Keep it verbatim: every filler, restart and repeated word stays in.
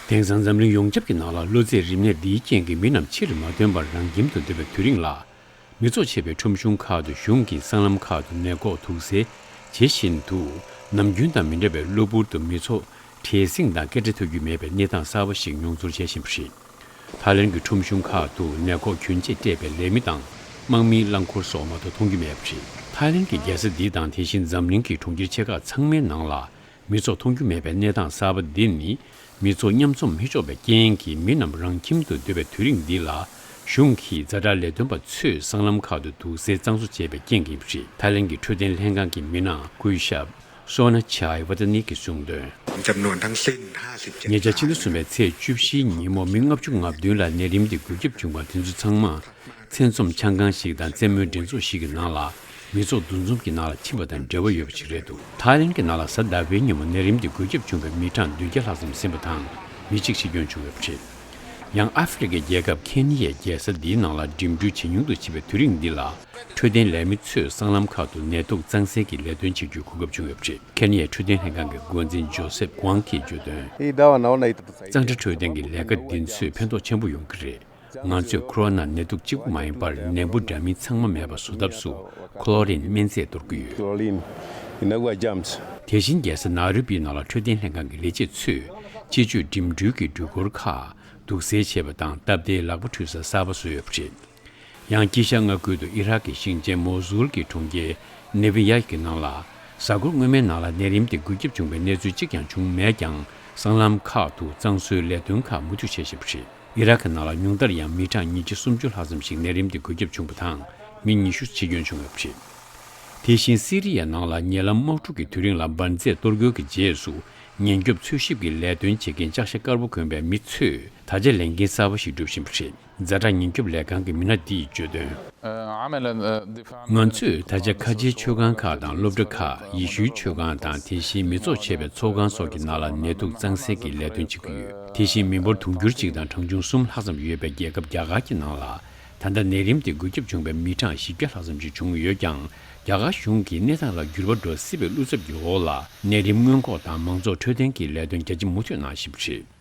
དེང་སང་འཛམ་གླིང་ཡོངས་ཁྱབ་ཀྱི་ནང་ལ་གློ་ཚད་རིམས་ནད་འདིའི་རྐྱེན་གྱིས་མི་རྣམས་ཕྱིར་མ་ཐོན་པར་རང་ཁྱིམ་དུ་སྡོད་པའི་དུས་རིང་ལ། མི་ཚོགས་ཆེ་བའི་ཁྲོམ་གཞུང་ཁག་ཏུ་གཞུང་གིས་སྲང་ལམ་ཁག་ཏུ་ནད་འགོག་དུག་སེལ་བྱེད་བཞིན་དུ། ནམ་རྒྱུན་དང་མི་འདྲ་བའི་གློ་བུར་དུ་མི་ཚོགས་བྲེལ་ཟིང་དང་སྐད་སྒྲ་ཐོས་རྒྱུ་མེད་པའི་གནས་སྟངས་གསར་པ་ཞིག་མྱོང་ཚོར་བྱེད་བཞིན་པ་རེད། ཐའི་ལེན་གྱི་ཁྲོམ་གཞུང་ཁག་ཏུ་ནད་འགོག་གྱོན་ཆས་སྤྲས་པའི་ལས་མི་དང་། དམག་མིའི་རླངས་འཁོར་སོགས་མ་གཏོགས་མཐོང་རྒྱུ་མེད་པ་རེད། ཐའི་ལེན་གྱི་རྒྱལ་ས་འདི་དང་དེ་བཞིན་འཛམ་གླིང་གི་གྲོང་ཁྱེར་ཆེ་ཁག་ཚང་མའི་ནང་ལ། མི་ཚོགས་མཐོང་རྒྱུ་མེད་པའི་གནས་སྟངས་གསར་པ་འདི་ནི། མི་ཚོགས་མཉམ་འཛོམས་མི་ཆོག་པའི་རྐྱེན་གྱིས་མི་རྣམས་རང་ཁྱིམ་དུ་སྡོད་པའི་དུས་རིང་འདི་ལ། གཞུང་གིས་ཛ་དྲག་ལས་དོན་པ་ཚོས་སྲང་ལམ་ཁག་ཏུ་དུག་སེལ་གཙང་བཟོ་བྱས་པའི་རྐྱེན་ཡིན་པ་རེད། ཐའི་ལེན་གྱི་འཕྲོད་བསྟེན་ལྷན་ཁང་གི་མི་སྣ་སྐུ་ཞབས་སོ་ན་ཆའི་ཝ་ཏ་ནི་གིས་གསུངས་དོན། จำนวนทั้งสิ้น ห้าสิบเจ็ด ཉེ་ཆར་ཕྱི་ཟླ་གསུམ་པའི་ཚེས་བཅུ་བཞིའི་ཉིན་མོ་མི་ལྔ་བཅུ་ང་བདུན་ལ་ནད་རིམས་དེ་འགོས་ཁྱབ་བྱུང་བ་དེ་ཚོ་ཚང་མ། ཚེ་འཛོམས་ཆང་ཁང་ཞིག་དང་རྩེད་མོའི་འགྲན་ཚོགས་ཤིག་གི་ནང་ལ་མི་ཚོགས་འདུ་འཛོམས་ཀྱི་ནང་ལ་ཕྱིན་པ་དང་འབྲེལ་བ་ཡོད་པ་ཞིག་རེད་འདུག་ཐའི་ལེན་གྱི་ནང་ལ་གཟའ་ཟླ་བའི་ཉིན་མོ་ནད་རིམས་དེ་འགོས་ཁྱབ་བྱུང་བའི་མི་གྲངས་བདུན་བརྒྱ་ལྷག་ཙམ་ཟིན་པ་དང་མི་གཅིག་འཆི་སྐྱོན་བྱུང་ཡོད་པ་རེད། ཡང་ཨ་ཧྥེ་རི་ཁའི་རྒྱལ་ཁབ་ཁེ་ནི་ཡའི་རྒྱལ་ས་འདིའི་ནང་ལ་འགྲིམ་འགྲུལ་ཇེ་ཉུང་དུ་ཕྱིན་པའི་དུས་རིང་འདི་ལ་འཕྲོད་བསྟེན་ལས་མི་ཚོས་སྲང་ལམ་ཁག་ཏུ་ནད་དུག་གཙང་སེལ་གྱི་ལས་དོན་བྱེད་རྒྱུའི་གོ་སྐབས་བྱུང་ཡོད་པ་རེད། ཁེ་ནི་ཡའི་འཕྲོད་བསྟེན་ལྷན་ཁང་གི་འགོ་འཛིན་ཇོ་སེབ་ཀོང་གིས་བརྗོད་དོན། གཙང་སྦྲ་འཕྲོད་བསྟེན་གྱི་ལས་ཀ་འདི་ཚོས་ཕན་ཐོགས་ཆེན་པོ་ཡོང་གི་རེད། ང་ཚོས་ཁོ་རོ་ན་ནད་དུག་གཅིག་པུ་མ་ཡིན་པར་ནད་འབུ་འདྲ་མིན་ཚང་མ་མེད་པ་བཟོ་ཐབས་སུ་ཁོ་ལོ་རིན་སྨན་རྫས་གཏོར་གྱི་ཡོད། དེ་བཞིན་རྒྱལ་ས་ནཱ་རོ་པིའི་ནང་ལ་འཕྲོད་བསྟེན་ལྷན་ཁང་གི་ལས་བྱེད་ཚོས་སྤྱི་སྤྱོད་འགྲིམ་འགྲུལ་གྱི་འགྲུལ་འཁོར་ཁག་དུག་སེལ་བྱས་པ་དང་སྟབས་བདེའི་ལག་པ་འཁྲུད་ས་གསར་པ་བཟོས་ཡོད་པ་རེད། ཡང་དཀྱིལ་ཤར་མངའ་ཁུལ་དུ་ཨི་རག་གི་ཞིང་ཆེན་མོ་སུལ་གྱི་གྲོང་ཁྱེར་ནེ་བི་ཡ་གི་ནང་ལ་གཟའ་འཁོར་སྔོན་མའི་ནང་ལ་ནད་རིམས་དེ་འགོས་ཁྱབ་བྱུང་བའི་གནས་ཚུལ་གཅིག་ཀྱང་བྱུང་མེད་ཀྱང་སྲང་ལམ་ཁག་ཏུ་གཙང་བཟོའི་ལས་དོན་ཁག་མུ་མཐུད་བྱེད་བཞིན་པ་རེད། ཨི་རག་གི་ནང་ལ་ཉུང་མཐར་ཡང་མི་གྲངས་ཉིས་བརྒྱ་སུམ་ཅུ་ལྷག་ཙམ་ཞིག་ནད་རིམས་དེ་འགོས་ཁྱབ་བྱུང་བ་དང་མི་ཉི་ཤུ་འཆི་སྐྱོན་བྱུང་ཡོད་པ་རེད། དེ་བཞིན་སི་རི་ཡའི་ནང་ལ་ཉེ་ལམ་དམག་འཁྲུག་གི་དུས་རིང་ལ་འབར་རྫས་གཏོར་རྒོལ་གྱི་རྗེས་སུ་ཉེན་སྐྱོབ་འཚོལ་ཞིབ་ཀྱི་ལས་དོན་བྱེད་མཁན་ལྕགས་ཤ་དཀར་པོ་གོན་པའི་མི་ཚོས་ད་ཆ་ལས་འགན་གསར་པ་ཞིག་སྒྲུབ་བཞིན་པ་རེད། ཛ་དྲག་ཉེན་སྐྱོབ་ལས་ཁང་གི་མི་སྣ་འདིས་བརྗོད་དོན། ང་ཚོས་ད་ཆ་ཁ་ཆེའི་མཆོད་ཁང་ཁག་དང་སློབ་གྲྭ་ཁག་ཡེ་ཤུའི་མཆོད་ཁང་དང་དེ་བཞིན་མི་ཚོགས་ཆེ་བའི་ཚོགས་ཁང་སོགས་ཀྱི་ནང་ལ་ནད་དུག་གཙང་སེལ་གྱི་ལས་དོན་བྱེད་ཀྱི་ཡོད། དེ་བཞིན་མི་འབོར་དུང་ཕྱུར་གཅིག་དང་གྲངས་ཆུང་གསུམ་ལྷག་ཙམ་ཡོད་པའི་རྒྱལ་ཁབ་རྒྱ་གར་གྱི་ནང་ལ་ད་ལྟ་ནད་རིམས་དེ་འགོས་ཁྱབ་བྱུང་བའི་མི་གྲངས་བཞི་བརྒྱ་ལྷག་ཙམ་ཞིག་བྱུང་ཡོད་ཀྱང་རྒྱ་གར་གཞུང་གིས་གནས་སྟངས་ལ་འགྱུར་བ་འགྲོ་སྲིད་པའི་བློ་འཚབ་ཀྱི་འོག་ལ་ནད་རིམས་སྔོན་འགོག་དང་མང་ཚོགས་འཕྲོད་བསྟེན་གྱི་ལས་དོན་རྒྱ་ཆེ་མུ་མཐུད་གནང་བཞིན་པ་རེད།